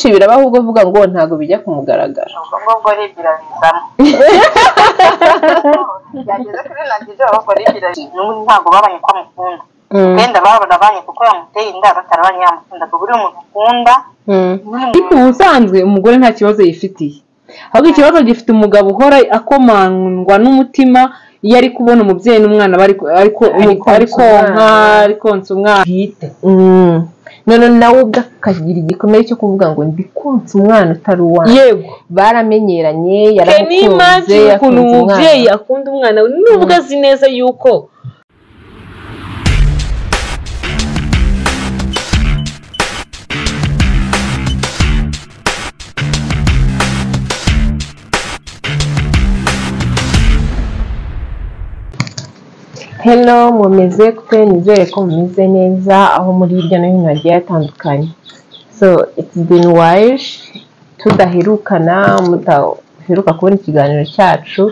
Birabaho ubwo uvuga ngo ntabwo bijya ku mugaragaro. Ubwo ngubwo ribirabizamo byageze kuri nanjye ahubwo ribirabizamo n'ubundi ntabwo babanye ko amukunda, wenda barabanye kuko yamuteye inda, batarabanye yamukundaga. Buriya umuntu ukunda. Ariko ubusanzwe umugore nta kibazo yifitiye, ahubwo ikibazo gifite umugabo uhora akomangwa n'umutima iyo ari kubona umubyeyi n'umwana bari ari konka, ari konsa umwana bwite. None nawe ubwo akagira igikomere cyo kuvuga ngo ndi konsa umwana utari uwanjye. Yego, baramenyeranye, yaramukunze, ukuntu umubyeyi akunda umwana we nubwo azi neza yuko. Hello, mumeze gute? Nizere ko mumeze neza aho muri hirya no hino hagiye hatandukanye. So it's been while tudaherukana, mudaheruka kubona ikiganiro cyacu,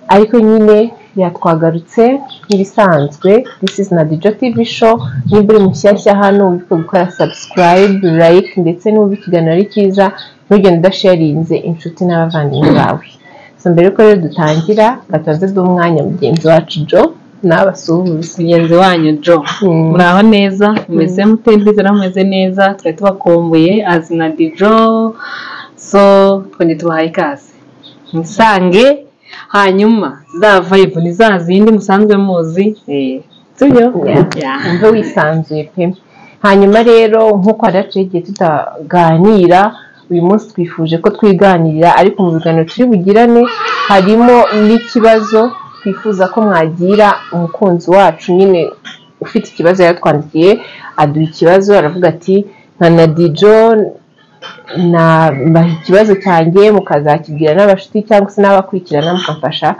ariko nyine yatwagarutse nk'ibisanzwe. This is Nadijo TV show. Niba uri mushyashya hano, wibuke gukora subscribe, like, ndetse n'ubu ikiganiro ari cyiza ntugende udasharinze inshuti n'abavandimwe bawe. So mbere yuko rero dutangira, gatubanze duhe umwanya mugenzi wacu Jo n'abasuhuza. Mugenzi wanyu Jo, muraho neza, mumeze mute? Ndizera mumeze neza, twari tubakumbuye as Nadijo, so twongeye tubahaye ikaze musange. Hanyuma za vibe ni za zindi musanzwe muzi, sibyo? Wumve wisanzuye pe. Hanyuma rero nk'uko hadaciye igihe tutaganira, uyu munsi twifuje ko twiganirira, ariko mu biganiro turi bugirane harimo n'ikibazo twifuza ko mwagira umukunzi wacu nyine ufite ikibazo. Yaratwandikiye aduha ikibazo, aravuga ati nka Nadijo nabaha ikibazo cyanjye mukazakibwira n'abashuti cyangwa se n'abakurikirana, mukamfasha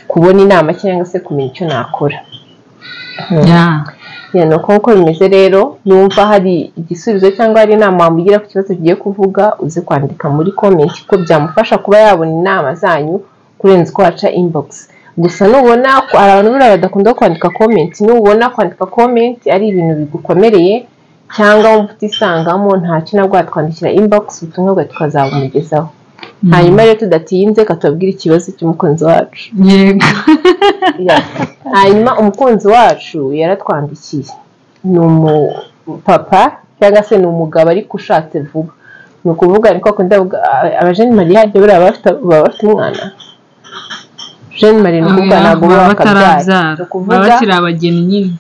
kubona inama cyangwa se kumenya icyo nakora. Ni uko nk'uko bimeze rero, numva hari igisubizo cyangwa hari inama wamugira ku kibazo tugiye kuvuga, uze kwandika muri comment ko byamufasha kuba yabona inama zanyu kurenza uko waca inbox. Gusa nubona hari abantu buriya badakunda kwandika comment, nubona kwandika comment ari ibintu bigukomereye cyangwa wumva utisangamo, ntacyo nabwo watwandikira inbox, ubutumwa bwawe tukazabumugezaho. Hanyuma rero tudatinze, katubabwire ikibazo cy'umukunzi wacu. Yego. Hanyuma umukunzi wacu yaratwandikiye, ni umupapa cyangwa se ni umugabo ariko ushatse vuba. Ni ukuvuga niko akunda abajene mariage buriya baba bafite umwana. Jeune marié ni ukuvuga ntabwo baba bakabyara, ni ukuvuga bakiri abageni nyine.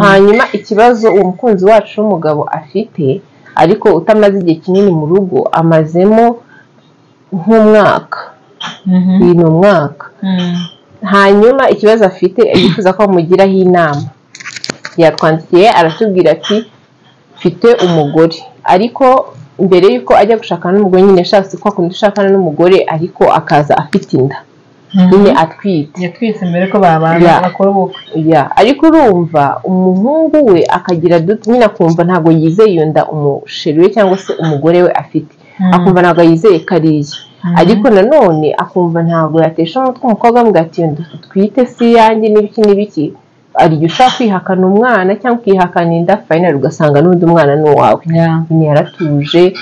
Hanyuma ikibazo uwo mukunzi wacu w'umugabo afite, ariko utamaze igihe kinini mu rugo, amazemo nk'umwaka, uyu ni umwaka. Hanyuma ikibazo afite yifuza ko bamugiraho inama, yatwandikiye aratubwira ati mfite umugore, ariko mbere y'uko ajya gushakana n'umugore nyine yashatse ko akunda ushakana n'umugore, ariko akaza afite inda nyine atwite. Yatwite mbere ko babana bakora ubukwe. Ariko urumva umuhungu we akagira nyine akumva ntabwo yizeye iyo nda umusheri we cyangwa se umugore we afite, akumva ntabwo yizeye kariya. Ariko nanone akumva ntabwo yatesha umutwe umukobwa amuga ati twite si yanjye n'ibiki n'ibiki. Ari igihe ushaka kwihakana umwana cyangwa ukihakana inda, final ugasanga n'undi mwana ni uwawe. Nyine yaratuje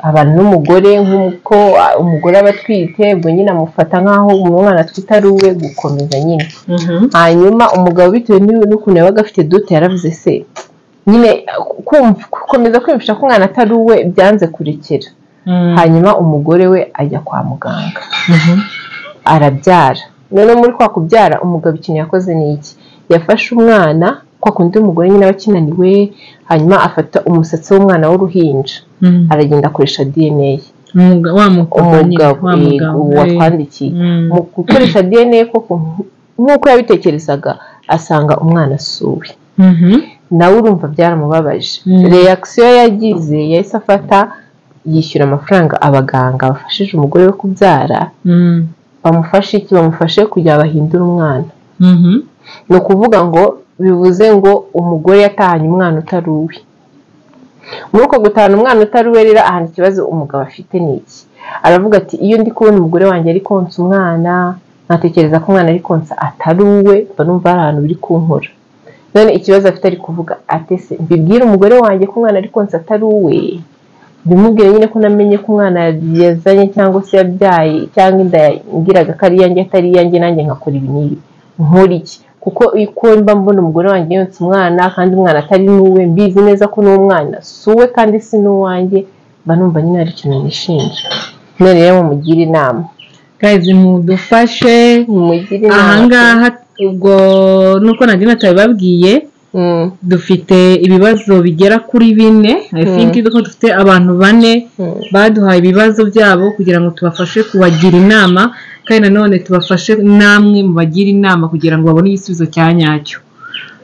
abantu n'umugore, nk'uko umugore aba atwite ubwo nyine amufata nk'aho umwana atwite ari uwe, gukomeza nyine. Hanyuma umugabo bitewe n'ukuntu yabaga afite dute, yaravuze se nyine gukomeza kwiyumvisha ko umwana atari uwe byanze kurekera. Hanyuma umugore we ajya kwa muganga arabyara. Noneho muri kwa kubyara umugabo ikintu yakoze ni iki? Yafashe umwana kwa kundi umugore nyine aba akinaniwe, hanyuma afata umusatsi w'umwana w'uruhinja aragenda akoresha DNA. Umugabo watwandikiye mu gukoresha DNA koko nk'uko yabitekerezaga, asanga umwana asuwe. Nawe urumva byaramubabaje. Reaction yagize, yahise afata yishyura amafaranga abaganga bafashije umugore we kubyara, bamufashe iki? Bamufashe kugira bahindure umwana. Ni ukuvuga ngo bivuze ngo umugore yatahanye umwana utari uwe. Muri uko gutahana umwana utari uwe rero, ahantu ikibazo umugabo afite ni iki? Aravuga ati iyo ndi kubona umugore wanjye ari konsa umwana, nkatekereza ko umwana ari konsa atari uwe, mba numva hari ahantu biri kunkora. None ikibazo afite ari kuvuga ati se mbibwire umugore wanjye ko umwana ari konsa atari uwe, Bimubwire nyine ko namenye ko umwana yazanye cyangwa se yabyaye cyangwa inda yambwiraga ko ari iyanjye atari iyanjye, nanjye nkakora ibi n'ibi, nkora iki? Kuko uko mba mbona umugore wanjye yonsa umwana kandi umwana atari n'uwe, mbizi neza ko n'umwana si uwe kandi si n'uwanjye, mba numva nyine hari ikintu nishinja. None rero mumugire inama. Guys, mudufashe mumugire inama. Ahangaha ubwo nuko Nadine atabibabwiye, dufite ibibazo bigera kuri 4. I think ko dufite abantu 4 baduhaye ibibazo byabo kugira ngo tubafashe kubagira inama, kandi nanone tubafashe namwe mubagira inama kugira ngo babone igisubizo cya nyacyo.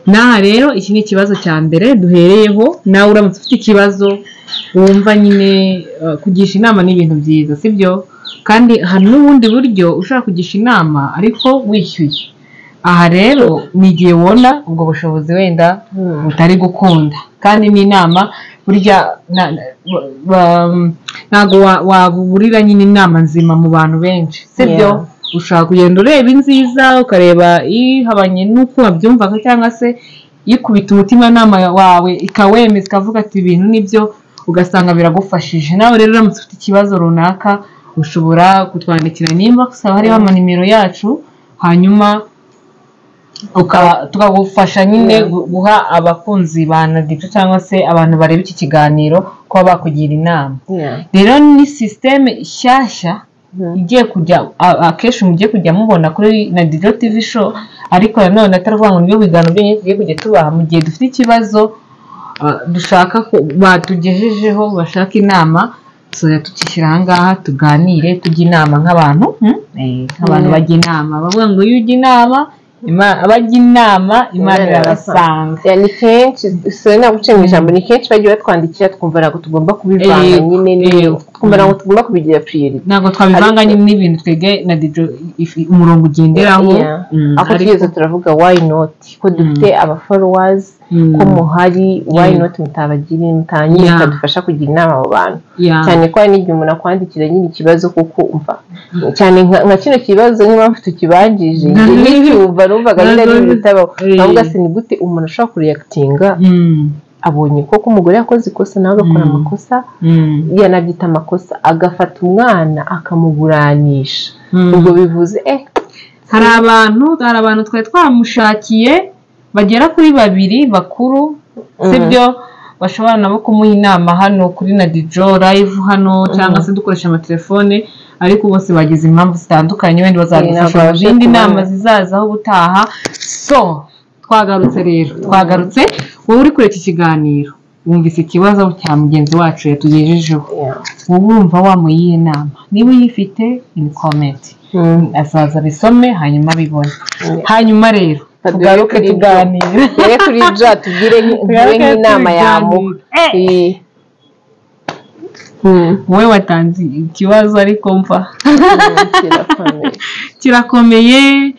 Naha rero iki ni ikibazo cya mbere duhereyeho. Nawe uramutse ufite ikibazo wumva nyine kugisha inama ni ibintu byiza, sibyo? Kandi hari n'ubundi buryo ushobora kugisha inama ariko wishyuye. Aha rero ni igihe ubona ubwo bushobozi wenda butari gukunda, kandi n'inama burya ntabwo waburira nyine inama nzima mu bantu benshi, sibyo? Ushobora kugenda ureba inziza, ukareba ihabanye n'uko wabyumvaga, cyangwa se ikubita umutimanama wawe ikawemeza ikavuga ati ibintu nibyo, ugasanga biragufashije. Nawe rero uramutse ufite ikibazo runaka ushobora kutwandikira nimba gusaba hariho amanimero yacu, hanyuma tukagufasha nyine guha abakunzi ba Nadijo cyangwa se abantu bareba iki kiganiro kuba bakugira inama. Rero ni systeme nshyashya igiye kujya akenshi mugiye kujya mubona kuri Nadijo TV show, ariko nanone atari ngo nibyo biganiro byonyine tugiye kujya tubaha mu gihe dufite ikibazo dushaka ko batugejejeho, bashaka inama, tuzajya tukishyira aha ngaha tuganire, tujye inama nk'abantu, nk'abantu bajya inama. Bavuga ngo iyo ujya inama, abajya inama Imana irabasanga. Ni kenshi naguciye mu ijambo, ni kenshi bagiye batwandikira twumva ntabwo tugomba kubivanga nyine, twumva ntabwo tugomba kubigira priority, ntabwo twabivanga nyine n'ibintu twebwe Nadijo umurongo ugenderaho. Aho tugeze turavuga why not, ko dufite aba followers, ko muhari, why not mutabagira mutanyine mutadufasha kugira inama abo bantu. Cyane ko hari n'igihe umuntu akwandikira nyine ikibazo kuko umva cyane nka kino kibazo niba mfite ukibanjije n'icyumva numvaga nyine ari ibintu bitabaho, nkavuga se ni gute umuntu ashobora kureactinga abonye koko umugore yakoze ikosa nawe agakora amakosa, yanabyita amakosa, agafata umwana akamuguranisha. Ubwo bivuze hari abantu twari twamushakiye bagera kuri 2 bakuru, sibyo, bashobora nabo kumuha inama hano kuri Nadijo live hano, cyangwa se dukoresha amatelefone, ariko bose bagize impamvu zitandukanye, wenda bazadufasha mu zindi nama zizazaho ubutaha. So twagarutse rero, twagarutse. Wowe uri kure iki kiganiro wumvise ikibazo cya mugenzi wacu yatugejejeho, wowe urumva wamuyiye inama? Niba uyifite in comment, azaza bisome hanyuma abibone. Hanyuma rero tugaruke tuganire rero kuri ibyo, tubwire nk'inama yamuha. Wowe watanze ikibazo ariko mva kirakomeye,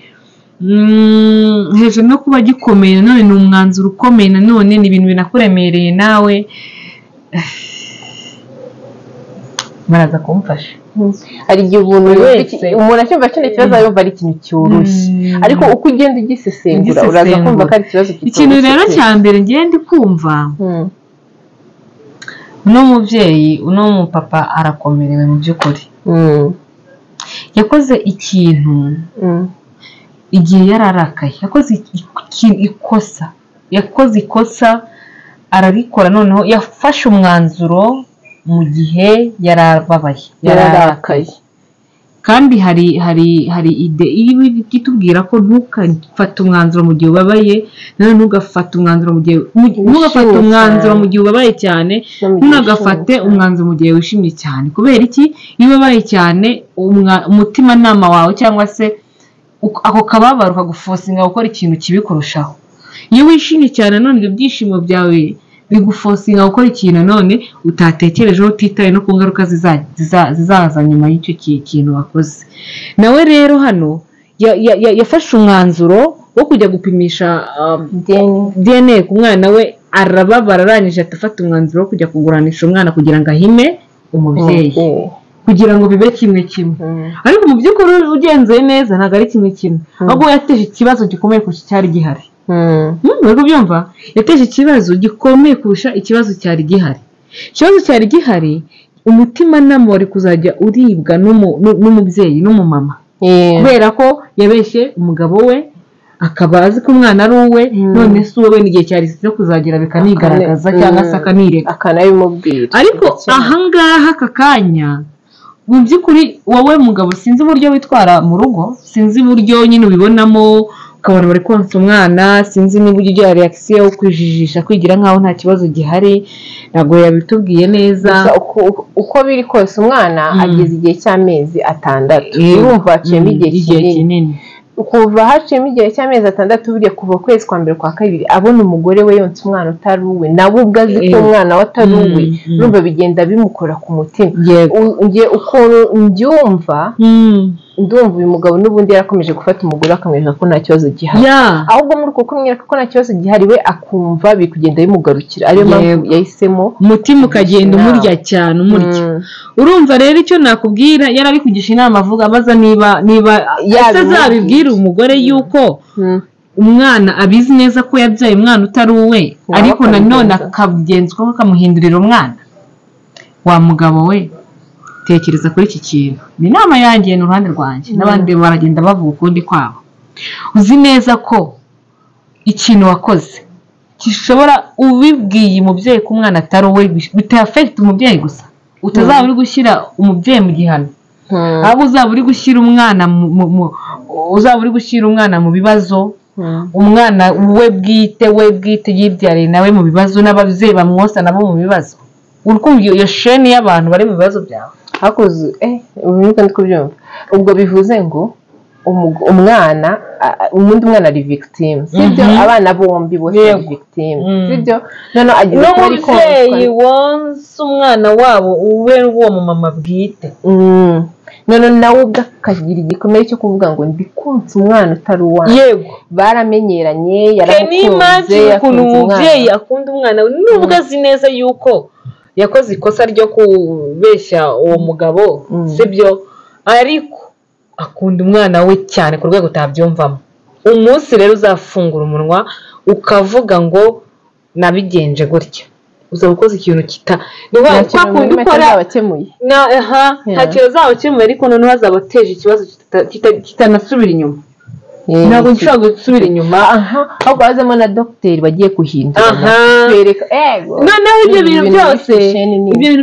hejuru no kuba gikomeye nanone ni umwanzuro ukomeye, nanone ni ibintu binakuremereye nawe baraza kumfasha. Hari igihe umuntu acyumva kino kibazo yumva ari ikintu cyoroshye, ariko uko ugenda ugisesengura uraza kumva ko ari ikibazo kitoroshye. Ikintu rero cya mbere ngiye ndi kumva, uno mubyeyi, uno mupapa arakomerewe mu by'ukuri. Yakoze ikintu igihe yararakaye, yakoze ikosa, yakoze ikosa ararikora, noneho yafashe umwanzuro mu gihe yarababaye, yararakaye. Kandi hari ide itubwira ko ntukafate umwanzuro mu gihe ubabaye, nanone ntugafate umwanzuro mu gihe ntugafate umwanzuro mu gihe ubabaye cyane, ntugafate umwanzuro mu gihe wishimye cyane. Kubera iki? Iyo ubabaye cyane umutimanama wawe cyangwa se ako kababaro kagufosinga gukora ikintu kibi kurushaho. Iyo wishimye cyane none ibyo byishimo byawe bigufosinga gukora ikintu none utatekerejeho, utitaye no ku ngaruka zizaza nyuma y'icyo kintu wakoze. Nawe rero hano yafashe umwanzuro wo kujya gupimisha DNA ku mwana we, arababara, arangije afata umwanzuro wo kujya kuguranisha umwana kugira ngo ahime umubyeyi, kugira ngo bibe kimwe kimwe. Ariko mu by'ukuri ugenzuye neza ntabwo ari kimwe kimwe, ahubwo yateje ikibazo gikomeye kurusha icyari gihari. Uri kubyumva? Yateje ikibazo gikomeye kurusha ikibazo cyari gihari. Ikibazo cyari gihari, umutimanama wari kuzajya uribwa n'umubyeyi n'umumama, kubera ko yabeshye umugabo we akaba azi ko umwana ari uwe, none si uwe, n'igihe cyari cyo kuzagera bikanigaragaza cyangwa se akanireka akanabimubwira. Ariko ahangaha aka kanya mu by'ukuri wowe mugabo sinzi uburyo witwara mu rugo, sinzi uburyo nyine ubibonamo, ukabona bari konsa umwana, sinzi niba ujya ugira reaction yo kwijijisha, kwigira nkaho nta kibazo gihari, ntabwo yabitubwiye neza. Uko biri kose umwana ageze igihe cy'amezi 6, urumva haciyemo igihe kinini. Kuva haciyemo igihe cy'amezi 6, buriya kuva kwezi kwa mbere kwa kabiri abona umugore we yonsa umwana utari uwe, nawe ubwo azi ko umwana we atari uwe, urumva bigenda bimukora ku mutima. Ukuntu mbyumva, ndumva uyu mugabo n'ubundi yarakomeje gufata umugore akamwereka ko nta kibazo gihari, ahubwo muri uko kumwereka ko nta kibazo gihari we akumva biri kugenda bimugarukira, ariyo mpamvu yahisemo umutima ukagenda umurya cyane umurya. Urumva rero icyo nakubwira, yari ari kugisha inama avuga abaza niba azabibwira umugore yuko umwana abizi neza ko yabyaye umwana utari uwe, ariko nanone akagenzwa akamuhindurira umwana. Wa mugabo we, tekereza kuri iki kintu. Ni inama yanjye ni uruhande rwanjye, n'abandi baragenda bavuga ukundi kwabo. Uzi neza ko ikintu wakoze gishobora, ubibwiye umubyeyi ko umwana atari uwe, bitafekita umubyeyi gusa, utazaba uri gushyira umubyeyi mu gihano, ahubwo uzaba uri gushyira umwana uzaba uri gushyira umwana mu bibazo, umwana we bwite yibyariye nawe mu bibazo, n'ababyeyi bamwosa nabo mu bibazo. Uri kumva iyo sheni y'abantu bari mu bibazo byawe. Hakoze ndi kubyumva. Ubwo bivuze ngo umwana undi mwana ari victim, sibyo? Abana bombi bose ari victim, sibyo? None agize ko ari n'umubyeyi wonsa umwana wabo ube uwo mumama bwite, none nawe ubwo akagira igikomere cyo kuvuga ngo ndi konsa umwana utari uwanjye. Yego, baramenyeranye, yaramukunze, ukuntu umubyeyi akunda umwana we nubwo azi neza yuko yakoze ikosa ryo kubeshya uwo mugabo, sibyo? Ariko akunda umwana we cyane ku rwego utabyumvamo. Umunsi rero uzafungura umunwa ukavuga ngo nabigenje gutya, uzaba ukoze ikintu kita nta kintu azabakemuye, ariko noneho azaba ateje ikibazo kitanasubira inyuma. Ntabwo gishobora gusubira inyuma, ahubwo hazamo na dogiteri bagiye guhindura. Noneho ibyo bintu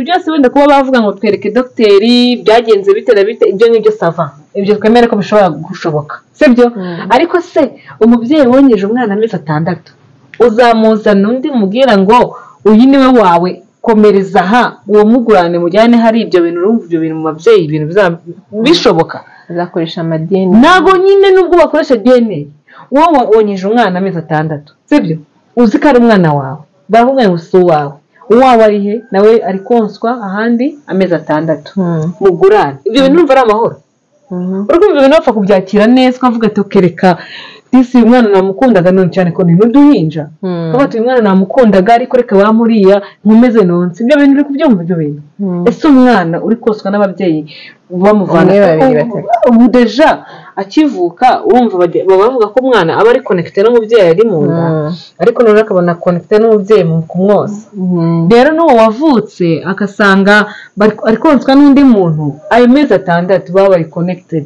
byose wenda kuba bavuga ngo twereke dogiteri byagenze bite na bite, ibyo ngibyo sava, ibyo twemere ko bishobora gushoboka, sibyo? Ariko se umubyeyi wongeje umwana amezi 6, uzamuzana undi mubwira ngo uyu niwe wawe, komereza aha, uwo mugurane mujyane hari ibyo bintu. Urumva ibyo bintu mu babyeyi ibintu bishoboka? Bazakoresha ama DNA. Ntabwo nyine nubwo bakoresha DNA, wowe wonyeje umwana amezi 6, sibyo? Uzi ko ari umwana wawe, baravuga ngo si uwawe, uwawe ari he? Nawe ari konswa ahandi amezi 6, mugurane. Ibyo bintu urumva ari amahoro. Urumva ibyo bintu bapfa kubyakira neza, ukavuga ati kereka disi uyu mwana namukundaga none cyane ko ni n'uduhinja, ukavuga ati uyu mwana namukundaga ariko reka bamuriya nkomeze nonse. Ibyo bintu uri kubyumva ibyo bintu? Ese umwana uri koswa n'ababyeyi bamuvana ubu deja akivuka, urumva baba bavuga ko umwana aba ari connecté n'umubyeyi ari mu nda, ariko noneho akabona connecté n'umubyeyi mu kumwosa. Rero n'uwo wavutse agasanga ari konswa n'undi muntu, ayo mezi 6 baba bari connected,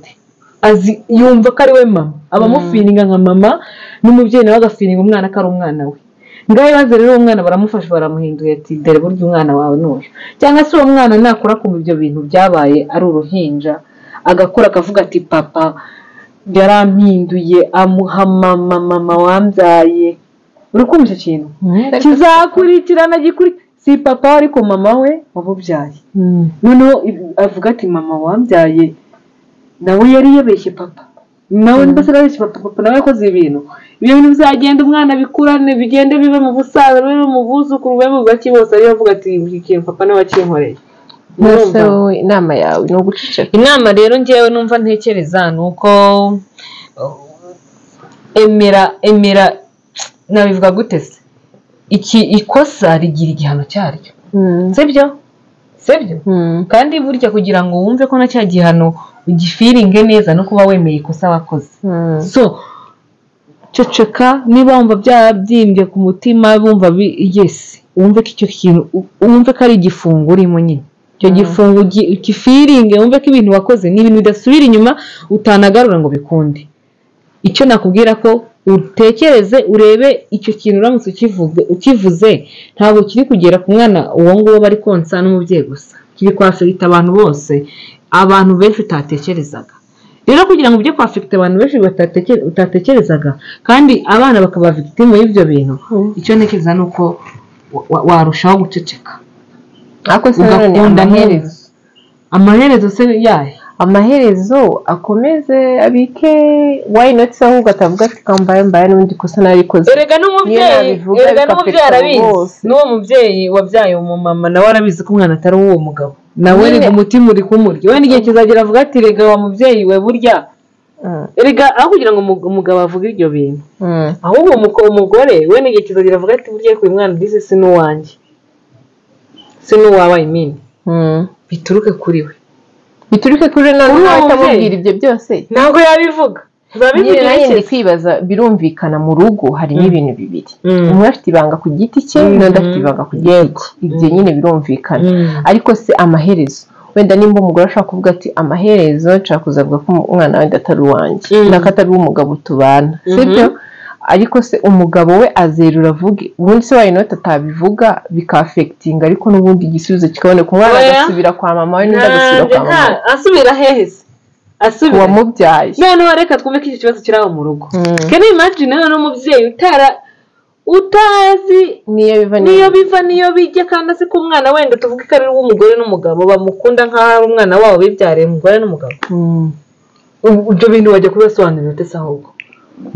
azi yumva ko ari we mama, abamufiringa nka mama, n'umubyeyi nawe agafiringa umwana ko ari umwana we. Ngaho ibibazo rero uwo mwana baramufasha baramuhinduye ati dore burya umwana wawe n'uyu. Cyangwa se uwo mwana nakura kumva ibyo bintu byabaye ari uruhinja, agakura akavuga ati papa yarampinduye, amuha mama, mama wambyaye. Uri kumva icyo kintu kizakurikirana gikuri, si papa ariko mama we wamubyaye. Noneho avuga ati mama wambyaye nawe yari yabeshye papa, nawe mbese yarabeshye papa, papa nawe yakoze ibintu. Ibyo bintu bizagenda umwana bikurane, bigende bibe mu busaza, bibe mu buzukuru, bibe mu baki bose, ariyo avuga ati iki kintu papa nawe akinkoreye. Inama yawe ni uguceceka. Inama rero njyewe numva ntekereza ni uko emera nabivuga gute se, iki ikosa rigira igihano cyaryo, sibyo? Sibyo? Kandi burya kugira ngo wumve ko na cya gihano ugifiringe neza no kuba wemeye ikosa wakoze. So Ceceka. Niba wumva byabyimbye ku mutima, wumva yes, wumve ko icyo kintu, wumve ko ari igifungo urimo nyine, icyo gifungo ukifiringe, wumve ko ibintu wakoze ni ibintu bidasubira inyuma, utanagarura ngo bikunde. Icyo nakubwira ko utekereze, urebe icyo kintu uramutse ukivuze ntabwo kiri kugera ku mwana uwo nguwo bari konsa n'umubyeyi gusa, kiri kwafekita abantu bose, abantu benshi utatekerezaga. Rero kugira ngo ujye kwafekita abantu benshi utatekerezaga, kandi abana bakaba victime y'ibyo bintu, icyo ntekereza ni uko warushaho guceceka. Ariko se nanone Ugakunda. Amaherezo? Amaherezo se yahe? Amaherezo akomeze abike, why not se ahubwo atavuga ati kambaye mbaye n'ubundi kosa narikoze? Erega n'umubyeyi Niyo nabivuga, erega n'umubyeyi bikafekita arabizi. Bose. N'uwo mubyeyi wabyaye umumama nawe arabizi ko umwana atari uw'uwo mugabo, nawe Nyine. rega umutima uri kumurya. Wenda igihe kizagera avuga ati: "Rega wa mubyeyi we, burya." Erega aho kugira ngo umugabo avuge ibyo bintu, ahubwo umugore wenda igihe kizagera avuga ati: "Burya ariko uyu mwana disi si n'uwanjye, si n'uwawe, I mean." Bituruke kuri we. Bituruke kuri we none Kuri uwo nawe mubyeyi. atamubwira ibyo byose. Ntabwo yabivuga. Nyine Babivugira nanjye ndi iki? kwibaza. Birumvikana, mu rugo harimo ibintu bibiri: umwe afite ibanga ku giti cye, n'undi afite ibanga ku giti cye. Ibyo nyine birumvikana. Ariko se amaherezo, wenda nimba umugore ashobora kuvuga ati: "Amaherezo nshaka kuzavuga ko umwana wenda atari uwanjye, nako atari uw'umugabo tubana," sibyo? Ariko se umugabo we azerura avuge? Ubundi se why not atabivuga, bikafekitinga, ariko n'ubundi igisubizo kikaboneka, umwana Oya. agasubira kwa mama we, n'undi agasubira kwa mama we. Asubira hehe se? Asubira Uwamubyaye. Noneho reka twumve ko iki kibazo kiri aho mu rugo. Can you imagine noneho umubyeyi utara utazi niyo biva niyo biva niyo bijya, kandi azi ko umwana wenda tuvuge ko ari uw'umugore n'umugabo, bamukunda nk'aho ari umwana wabo bibyariye umugore n'umugabo? Ibyo bintu wajya kubibasobanurira ute se? Ahubwo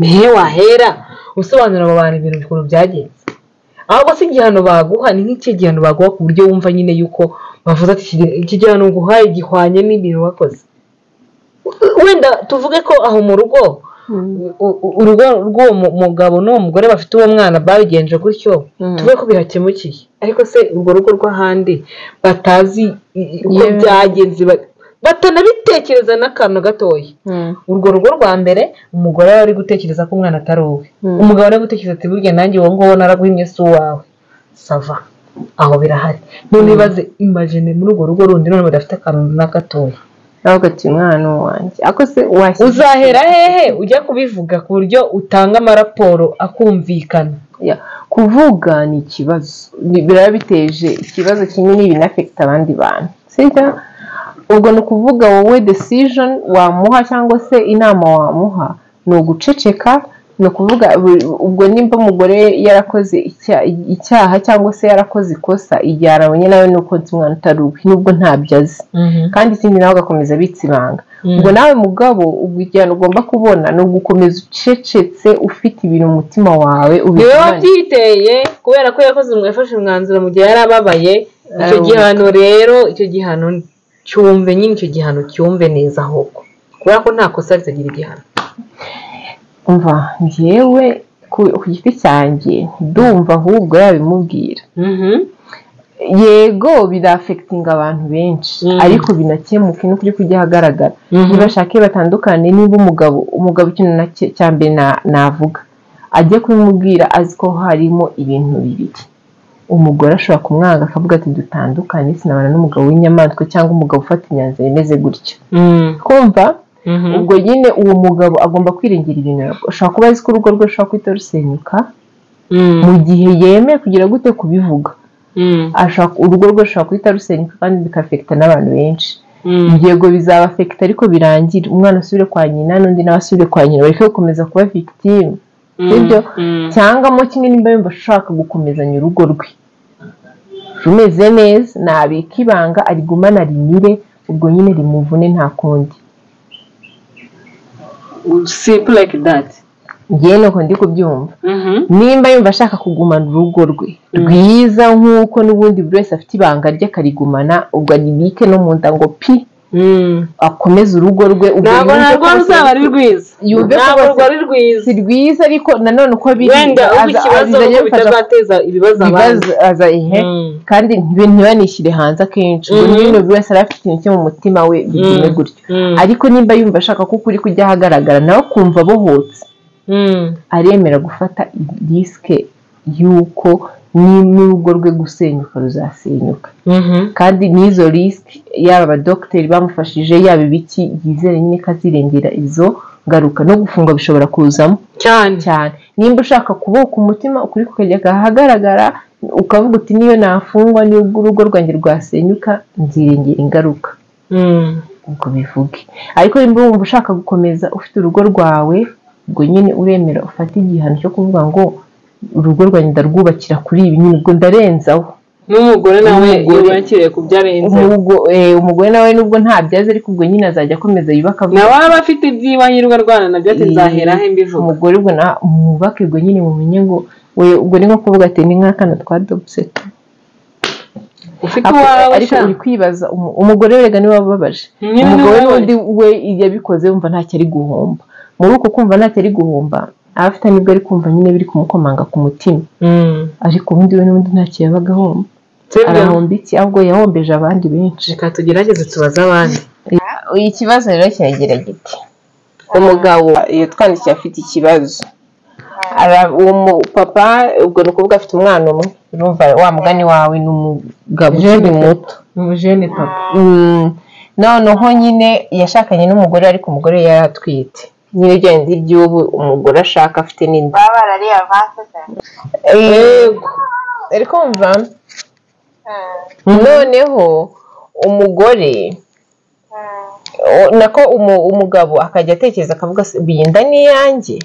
nihe wahera usobanurira abo bantu ibintu ukuntu byagenze? Ahubwo se igihano baguha ni nk'iki gihano baguha ku buryo wumva nyine yuko bavuze ati: Iki gihano nguhaye gihwanye n'ibintu wakoze"? Wenda tuvuge ko aho mu rugo, urugo rw'uwo mugabo n'uwo mugore bafite uwo mwana babigenje gutyo, tuvuge ko bihakemukiye. Ariko se urwo rugo rw'ahandi batazi uko byagenze, batanabitekereza n'akantu gatoya? Urwo rugo rwa mbere, umugore ari gutekereza ko umwana atari uwe, umugabo ari gutekereza ati: "Burya nanjye uwo nguwo naraguhimye si uwawe." Ça va, aho birahari. None ibaze, imagine muri urwo rugo rundi none badafite akantu na gatoya. Nawe ati: "Umwana ni uwanjye." Ariko se washyira Uzahera hehe ujya kubivuga ku buryo utanga amaraporo akumvikana? Yeah. Kuvuga ni ikibazo. Biraba biteje ikibazo kinini, binafekita abandi bantu, sibyo? Ubwo ni ukuvuga wowe decision wamuha cyangwa se inama wamuha ni uguceceka. Ni ukuvuga ubwo nimba umugore yarakoze icyaha cyangwa se yarakoze ikosa, igihe arabonye nawe ni uko nzi umwana utari uwe, nubwo ntabyo azi, kandi ikindi nawe agakomeza abitsa ibanga, ubwo nawe mugabo, ubwo igihano ugomba kubona ni ugukomeza ucecetse, ufite ibintu mu mutima wawe Niwe ubigumane. wabyiteye, kubera ko yakoze, yafashe umwanzuro mu gihe yari ababaye. Icyo gihano rero, icyo gihano cyumve nyine, icyo gihano cyumve neza ahubwo, kubera ko nta kosa ritagira igihano. Umva, njyewe ku giti cyanjye ndumva ahubwo yabimubwira. Yego, birafekitinga abantu benshi, ariko binakemuke n'ukuri kujya ahagaragara. Nibashake batandukane. Niba umugabo ikintu cya mbere navuga, ajye kubimubwira azi ko harimo ibintu bibiri: umugore ashobora kumwanga akavuga ati: "Dutandukane, sinabana n'umugabo w'inyamaswa cyangwa umugabo ufata imyanzuro imeze gutya." Kumva ubwo nyine uwo mugabo agomba kwirengera ibintu. Ashobora kuba azi ko urugo rwe rushobora guhita rusenyuka mu gihe yemeye kugira gute, kubivuga. Urugo rwe rushobora guhita rusenyuka kandi bikafekita n'abantu benshi. Yego, bizabafekita, ariko birangire, umwana asubire kwa nyina n'undi nawe asubire kwa nyina, bareke gukomeza kuba victime, sibyo? Cyangwa mo kimwe, nimba yumva ashaka gukomezanya urugo rwe rumeze neza, nabika ibanga, arigumane, arimire, ubwo nyine rimuvune, nta kundi. Simple like that. Njyewe nuko ndi kubyumva. Nimba yumva ashaka kugumana urugo rwe rwiza, nk'uko n'ubundi buri wese afite ibanga rye akarigumana, ubwo aribike no mu nda ngo pi, akomeze urugo rwe, ubwo Ntabwo yumve narwo ko ruzaba ari rwiza. Yumve ko Ntabwo bose- rwari rwiza. Si rwiza, ariko nanone uko biri Wenda ahubwo ikibazo bizajya ni uko bifasha bitazateza ibibazo abandi. Ibibazo aza ihe, kandi ntibanishyire hanze akenshi. Ubwo nyine buri wese araba afite ikintu cyo mu mutima we, bigume gutyo. Ariko nimba yumva ashaka ko ukuri kujya ahagaragara, nawe akumva abohotse. Aremera gufata risque y'uko n'urugo rwe gusenyuka ruzasenyuka. Kandi n'izo risque yaba abadogiteri bamufashije yaba ibiki yizere nyine ko azirengera izo ngaruka, no gufungwa bishobora kuzamo cyane cyane. Nimba ushaka kuboka umutima ukuri kukajya ahagaragara, ukavuga uti niyo nafungwa nubwo urugo rwanjye rwasenyuka nzirengera ingaruka, ubwo bivuge. Ariko nimba wumva ushaka gukomeza ufite urugo rwawe, ubwo nyine uremera ufate igihano cyo kuvuga ngo urugo rwanjye ndarwubakira kuri ibi nyine, ubwo ndarenzaho. N'umugore nawe yubakiriye ku byo arenzeho. Umugore nawe nubwo ntabyaze ariko ubwo nyine azajya akomeza yubaka, nawe aba afite iby'iwe arwana nabyo ati nzahera he mbivuga. Umugore ubwo mwubake, ubwo nyine mumenye ngo ubwo ni nko kuvuga ati ni nk'akana twadopse ufite uwawe. Ariko uri kwibaza umugore we rega niwe wababaje. Umugore n'undi we yabikoze wumva ntacyo ari guhomba. Muri uko kumva ntacyo ari guhomba, abafite nibwo ari kumva nyine biri kumukomanga ku mutima. Ariko ubundi we n'ubundi ntacyo yabaga ahomba. Arahomba iki? Ahubwo yahombeje abandi benshi. Reka tugerageze tubaze abandi. Ikibazo rero kiragira giti: umugabo iyo twandikiye afite ikibazo, uwo papa ubwo ni ukuvuga afite umwana umwe, urumva wa mugani wawe ni umugabo ukiri muto, umujene papa. Noneho nyine yashakanye n'umugore ariko umugore yari atwite, nyine bya bindi by'ubu umugore ashaka afite n'inda. Baba barariye avance se? Yego, ariko mva noneho umugore nako umugabo akajya atekereza akavuga iyi nda ni iyanjye,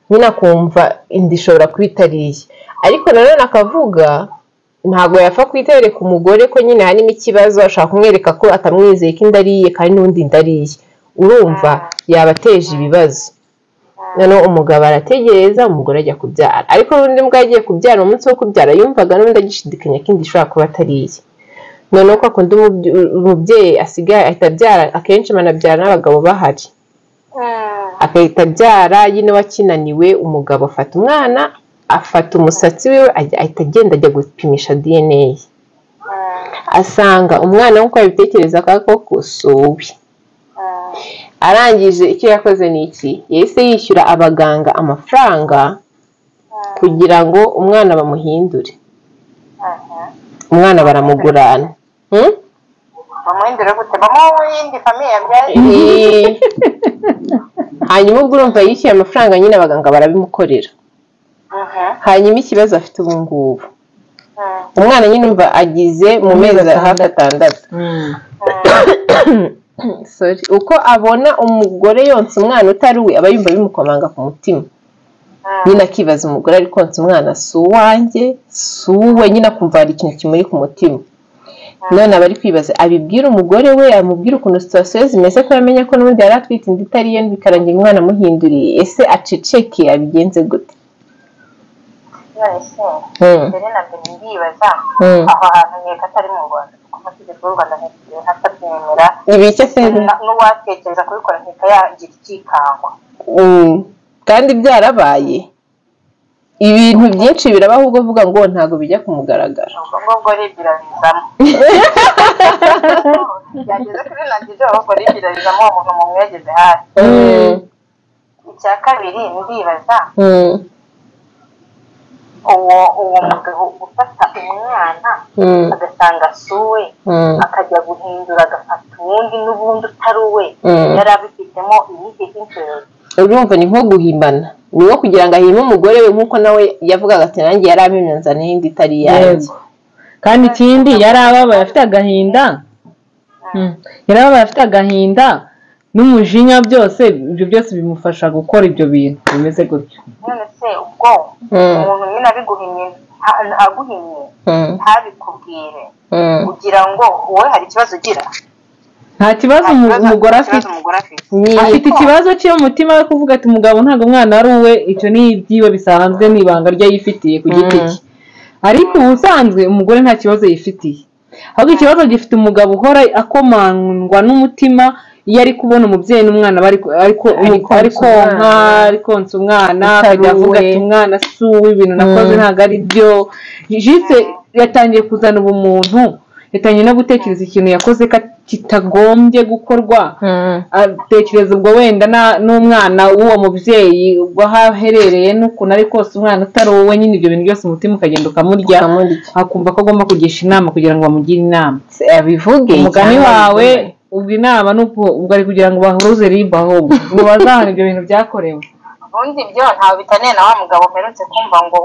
nyine akumva inda ishobora kuba itari iye. Ariko nanone akavuga ntabwo yapfa kuhita umugore ko nyine harimo ikibazo, ashaka kumwereka ko atamwizeye ko inda ari iye kandi n'undi inda ari iye, urumva yaba ateje ibibazo. Noneho umugabo arategereza, umugore ajya kubyara, ariko n'undi mbwa yagiye kubyara, umunsi wo kubyara yumvaga n'undi agishidikanya ko inda ishobora kuba atari iye. Noneho ko akunda umubyeyi asigaye ahita abyara, akenshi banabyara n'abagabo bahari, agahita abyara nyine wakinaniwe. Umugabo afata umwana, afata umusatsi wiwe, ahita agenda ajya gupimisha DNA, asanga umwana nk'uko yabitekerezaga koko si uwe. Arangije icyo yakoze ni iki? Yahise yishyura abaganga amafaranga kugira ngo umwana bamuhindure, umwana baramugurana. Bamuhindure gute? Bamuha iyindi famiye yabyaye? Hanyuma ubwo urumva yishyuye amafaranga nyine abaganga barabimukorera. Hanyuma ikibazo afite ubu ngubu, umwana nyine umva agize mu mezi hafi 6. Sorry, uko abona umugore yonsa umwana utari we aba yumva bimukomanga ku mutima, nyine akibaza umugore ari konsa umwana si uwanjye, si uwe, nyine akumva hari ikintu kimuri ku mutima. None aba ari kwibaza abibwira umugore we, amubwira ukuntu situation zimeze ko yamenya ko n'ubundi yari atwite inda itari iye, bikarangira umwana amuhinduriye. Ese aceceke abigenze gute? Mbere na mbere ndibaza aho hantu nkeka atari mu Rwanda, kuko amategeko y'u Rwanda ntabyemera. Ibiki se? N'uwatekereza kubikora nkeka yagira icyikangwa. Kandi byarabaye, ibintu byinshi birabaho ubwo uvuga ngo ntabwo bijya ku mugaragaro. Ubwo ngubwo ribirabizamo. Byageze kuri nanjye ahubwo ribirabizamo uwo muntu mumwegeze hasi. Icya kabiri ndibaza uwo mugabo gufata umwana agasanga si uwe, akajya guhindura agafata uwundi n'ubundi utari uwe, yari abifitemo iyihe interest? Urumva ni nko guhimbana, ni nko kugira ngo ahime umugore we nk'uko nawe yavugaga ati nanjye yari ampimye nzana iyindi itari iyanjye. Kandi ikindi yari ababaye afite agahinda, yari ababaye afite agahinda n'umujinya, byose ibyo byose bimufasha gukora ibyo bintu bimeze gutyo. None se ubwo umuntu nyine abiguhimye aguhimye ntabikubwire, ugira ngo wowe hari ikibazo ugira? Nta kibazo umugore afite, afite ikibazo cyo mu mutima we kuvuga ati umugabo ntabwo umwana ari uwe, icyo ni ibyiwe bisanzwe, ni ibanga rye yifitiye ku giti cye. Ariko ubusanzwe umugore nta kibazo yifitiye, ahubwo ikibazo gifite umugabo uhora akomangwa n'umutima iyo ari kubona umubyeyi n'umwana ari konka, ari konsa umwana, akajya avuga ati umwana si uwe, ibintu nakoze ntabwo ari byo. Jise yatangiye kuzana ubumuntu, Yatangiye no gutekereza ikintu yakoze kitagombye gukorwa, atekereza ubwo wenda n'umwana w'uwo mubyeyi ubwo aho aherereye n'ukuntu ari kose umwana utari wowe nyine, ibyo bintu byose umutima ukagenda ukamurya, akumva ko agomba kugisha inama kugira ngo bamugire inama. Abivuge umugani wawe ubwo inama ubwo ari kugira ngo bahuruze ribu ahubwo ngo bazahane ibyo bintu byakorewe. Ubundi ibyo ntawe bitaniye na wa mugabo mperutse kumva ngo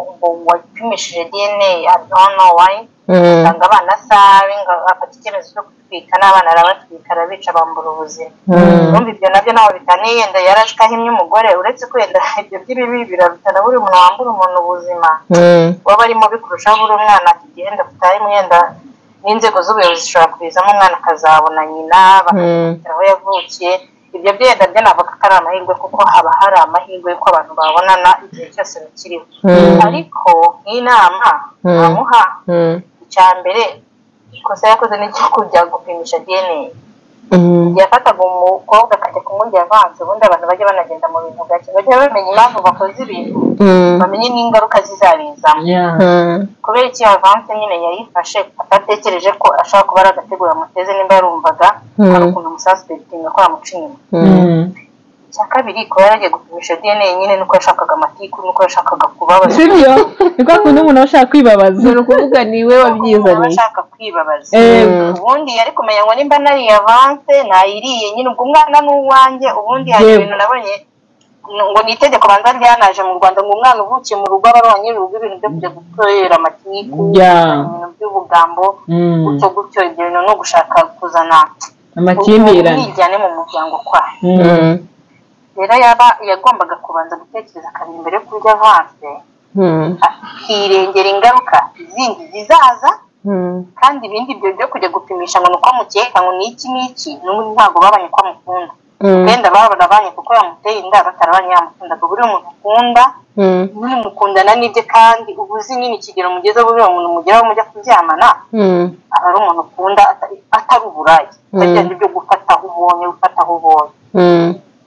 wapimishije DNA, I don't know why. Usanga abana sabi ngo afata icyemezo cyo gutwika n'abana arabatwika arabica bambura ubuzima. Urumva ibyo nabyo ntawe bitaniye, yenda yaraje ahimye umugore, uretse ko yenda ibyo by'ibibi birarutana buri muntu wambura umuntu ubuzima waba arimo bikurushaho buri umwana ati genda utahe mwenda n'inzego z'ubuyobozi zishobora kubizamo umwana akazabona nyina bakamufatira aho yavukiye. Ibyo byenda byo navuga ko ari amahirwe kuko haba hari amahirwe y'uko abantu babonana igihe cyose bikiriho. Ariko nk'inama bamuha icya mbere ikosa yakoze ni icyo kujya gupimisha DNA. Yafataga umukobwa akajya kumurya avanze, ubundi abantu bajya banagenda mu bintu gake, bajya bamenya impamvu bakoze ibintu, bamenye n'ingaruka zizabizamo. Kubera iki avanse nyine yayifashe atatekereje ko ashobora kuba ari agategura amuteze nimba yarumvaga hari ukuntu umususpectinga ko yamuca inyuma. Icya kabiri kuba yaragiye gupimisha DNA nyine nuko yashakaga amatiku, nuko yashakaga kubabaza. Sibyo? Ni kwa kundi umuntu aba ashaka kwibabaza. Ni ukuvuga niwe wabyizaniye. Ashaka kwibabaza. Ubundi yari kumenya ngo nimba nariye avance nayiriye nyine ubwo umwana ni uwanjye. Ubundi hari ibintu nabonye ngo ni itegeko banza ryanaje mu Rwanda ngo umwana uvukiye mu rugo aba ari uwa nyir'urugo, ibintu byo kujya gukorera amatiku, ibintu by'ubugambo gutyo gutyo, ibyo bintu no gushaka kuzana amakimbirane umwijyane mu muryango kwayo. Rero yaba yagombaga kubanza gutekereza kabiri mbere yo kurya avanse, akirengera ingaruka zindi zizaza, kandi ibindi ibyo byo kujya gupimisha ngo nuko amukeka ngo ni iki n'iki, n'ubundi ntabwo babanye ko amukunda. Wenda barabanye kuko yamuteye inda, batarabanye yamukundaga. Buriya umuntu ukunda nyine mukundana n'ibye, kandi uba uzi nyine ikigero mugeze buriya umuntu mugeraho mujya kuryamana aba ari umuntu ukunda atari uburaya, atajyana ibyo gufata aho ubonye, gufata aho ubonye.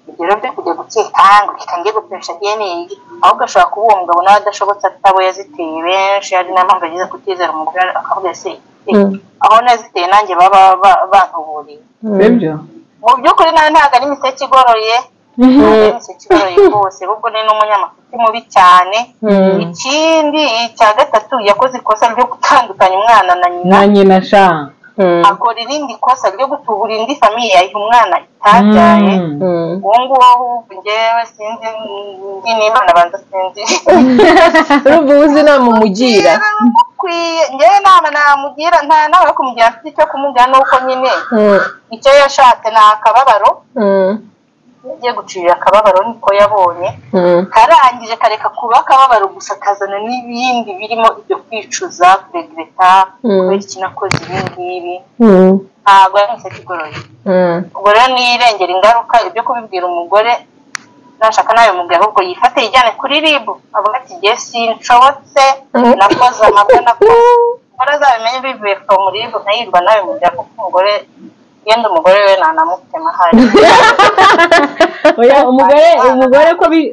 Ibyo rero byo kujya gukeka ngo reka njye gupimisha DNA, ahubwo ashobora kuba uwo mugabo nawe adashobotse atabo yaziteye benshi, ari nayo mpamvu yagize kutizera umugore akavuga se aho naziteye nanjye baba bantuburiye. Sibyo? Mu by'ukuri nawe ntabwo ari imiseke igoroye, ntabwo ari imiseke igoroye rwose, ahubwo ni n'umunyamafuti mubi cyane. Ikindi icya gatatu yakoze ikosa ryo gutandukanya umwana na nyina. Na nyina sha. Akora irindi kosa ryo gutubura indi famiye ayiha umwana itabyaye. Uwo nguwo njyewe sinzi ndi n'Imana banza sinzi. Urumva uzi inama umugira? Njyewe inama namugira nta nama yo kumugira mfite, icyo kumubwira ni uko nyine icyo yashatse ni akababaro, yagiye gucirira akababaro niko yabonye, karangije kareka kuba akababaro gusa kazana n'ibindi birimo ibyo kwicuza, kuregreta, kubera iki nakoze ibi ngibi. Ntabwo ari imiseke igoroye. Ubwo rero nirengera ingaruka ibyo kubibwira umugore nashaka nawe mubwira, ahubwo yifate yijyane kuri RIB avuga ati jye sinshobotse, nakoze amabwa nakoze. Umugore azabimenye bivuye from RIB ntayirwa nawe mubwira kuko umugore yenda umugore we ntanamutema ahari. Oya umugore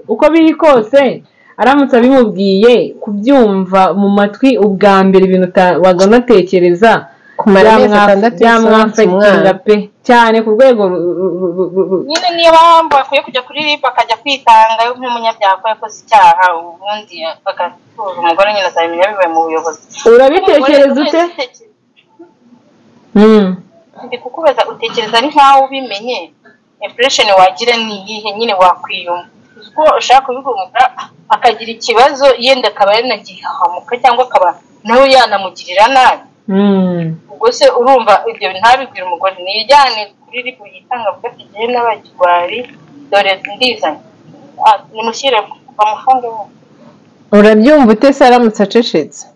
uko biri kose aramutse abimubwiye kubyumva mu matwi ubwa mbere ibintu waganatekereza kumara amezi atandatu byamwafekinga pe cyane ku rwego nyine. Niyo mpamvu akwiye kujya kuri RIB akajya kwitanga nk'umunyabyaha ko yakoze icyaha, ubundi bagatuza umugore nyine azabimenya bivuye mu buyobozi. Urabitekereza ute? Ndi kukubaza utekereza ari nkaho ubimenye, impression wagira ni iyihe nyine wakwiyumva? Uko ushaka kubikora akagira ikibazo yenda akaba yanagihahamuka cyangwa akaba nawe yanamugirira nabi. Ubwo se urumva ibyo ntabibwira umugore, niyijyane kuri RIB yitanga avuga ati jyewe n'abakigwari dore ndizanye, nimushyire bamufunge. Urabyumva ute se aramutse acecetse?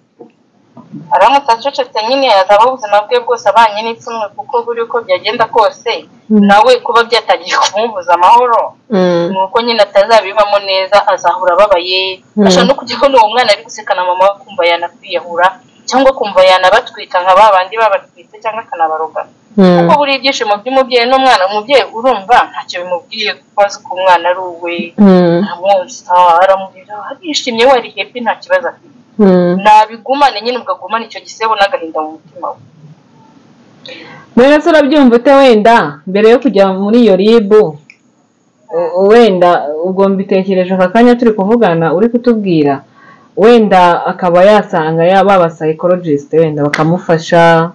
Aramutse acecetse nyine azaba ubuzima bwe bwose abanye n'ipfunwe, kuko buri uko byagenda kose nawe kuba byatangiye kumubuza amahoro ni uko nyine atazabibamo neza, azahora ababaye, ashobora no kujya abona uwo mwana ari guseka na mama we akumva yanakwiyahura cyangwa kumva yanabatwita nka ba bandi babatwite cyangwa akanabaroga. Kuko buri ibyishimo by'umubyeyi n'umwana, umubyeyi urumva ntacyo bimubwiye kuko azi ko umwana ari uwe, aramwonsa, aramurera, arishimye, we ari happy nta kibazo afite. Nabigumane nyine, ubwo agumane icyo gisebo n'agahinda mu mutima we. Mbere se urabyumva ute wenda mbere yo kujya muri iyo RIB, wenda ubwo mbitekereje aka kanya turi kuvugana uri kutubwira, wenda akaba yasanga yaba aba psychologist wenda bakamufasha,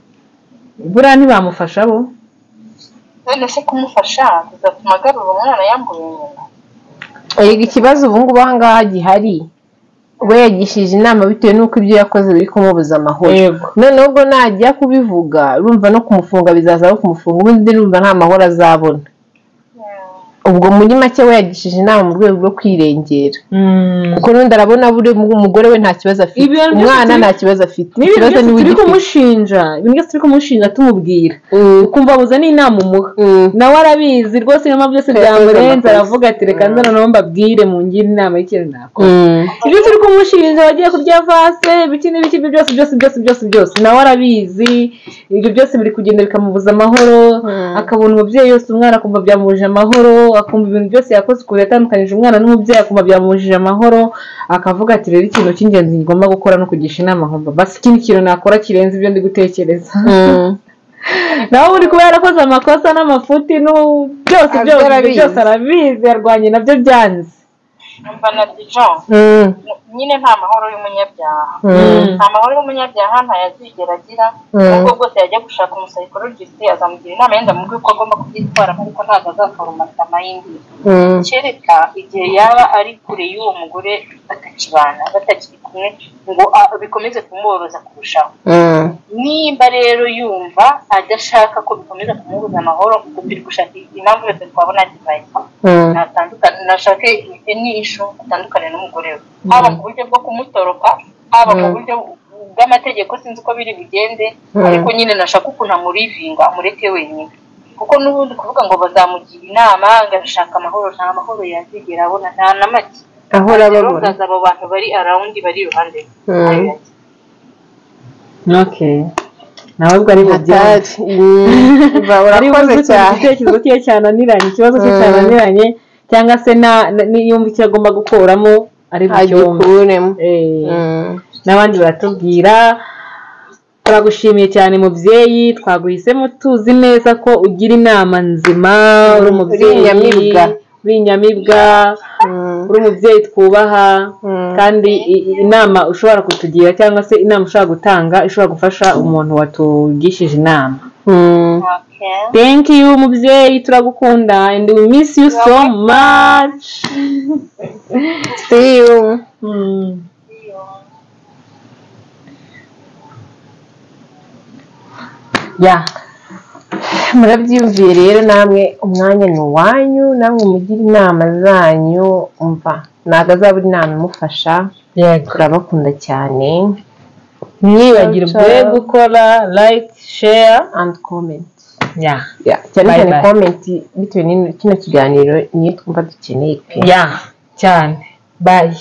buriya ntibamufasha bo? None se kumufasha bizatuma agarura umwana yambuye nyina? Erega ikibazo ubu ngubu aha ngaha gihari, we yagishije inama bitewe n'uko ibyo yakoze biri kumubuza amahoro. Noneho ubwo najya kubivuga urumva no kumufunga bizaza no kumufunga, ubundi urumva nta mahoro azabona. Ubwo muri make we yagishije inama mu rwego rwo kwirengera, kuko n'undi arabona buri umugore we nta kibazo afite, umwana nta kibazo afite, ikibazo ni we kumushinja. Ibintu byose turi kumushinja tumubwira, ukumva abuze n'inama umuha, nawe arabizi rwose, niyo mpamvu byose byamurenze aravuga ati reka nza noneho mbabwire mungire inama y'ikintu nakora. Ibyo turi kumushinja wagiye kurya vase ibiki n'ibiki byose byose byose byose byose nawe arabizi, ibyo byose biri kugenda bikamubuza amahoro, akabona umubyeyi yose umwana akumva byamubujije amahoro, akumva ibintu byose yakoze ukuntu yatandukanyije umwana n'umubyeyi akumva byamubujije amahoro, akavuga ati rero ikintu cy'ingenzi ngomba gukora no kugisha inama nkumva basi ikindi kintu nakora kirenze ibyo ndi gutekereza. Nawe uri kuba yarakoze amakosa n'amafuti byose byose byose arabizi, yarwanye nabyo byanze. Umva na Dijon nyine nta mahoro y'umunyabyaha, nta mahoro y'umunyabyaha ntayazigera agira, ubwo bwose yajya gushaka umupsychologist azamugira inama yenda mu bw'uko agomba kubyitwaramo, ariko ntabwo azaforomata mayindi, kereka igihe yaba ari kure y'uwo mugore batakibana batakiri kumwe ngo bikomeze kumubabaza kurushaho. Nimba rero yumva adashaka ko bikomeza kumubuza amahoro, ubwo turi gushaka impamvu yose twabona advice, nashake ni issue atandukane n'umugore we, haba mu buryo bwo kumutoroka, haba mu buryo bw'amategeko, sinzi uko biri bugende, ariko nyine nashaka ukuntu amurivinga amureke wenyine, kuko n'ubundi kuvuga ngo bazamugira inama ngo ashaka amahoro, nta mahoro yazigera abona nta na make, ahora ababona abo bantu bari around bari iruhande. Okay, nawe ubwo ari bubyari urakoze cyane, igitekerezo cye cyananiranye, ikibazo cye cyananiranye, cyangwa se niyumva icyo agomba gukuramo ari bucyumve. N'abandi baratubwira. Turagushimiye cyane mubyeyi, twaguhisemo tuzi neza ko ugira inama nzima, uri umubyeyi uri inyamibwa, uri umubyeyi twubaha, kandi inama ushobora kutugira cyangwa se inama ushobora gutanga ishobora gufasha umuntu watugishije inama. Thank you mubyeyi, turagukunda and we miss you so much. See you. Yeah. Murabyiyumviye rero namwe, umwanya ni uwanyu, namwe mugire inama zanyu, umva ntabwo azabura inama imufasha. Turabakunda cyane, mwibagirwe gukora like, share and comment. Yeah. Cyane cyane comment bitewe n'ikino kiganiro niyo twumva dukeneye pe. Yeah, cyane. Bye.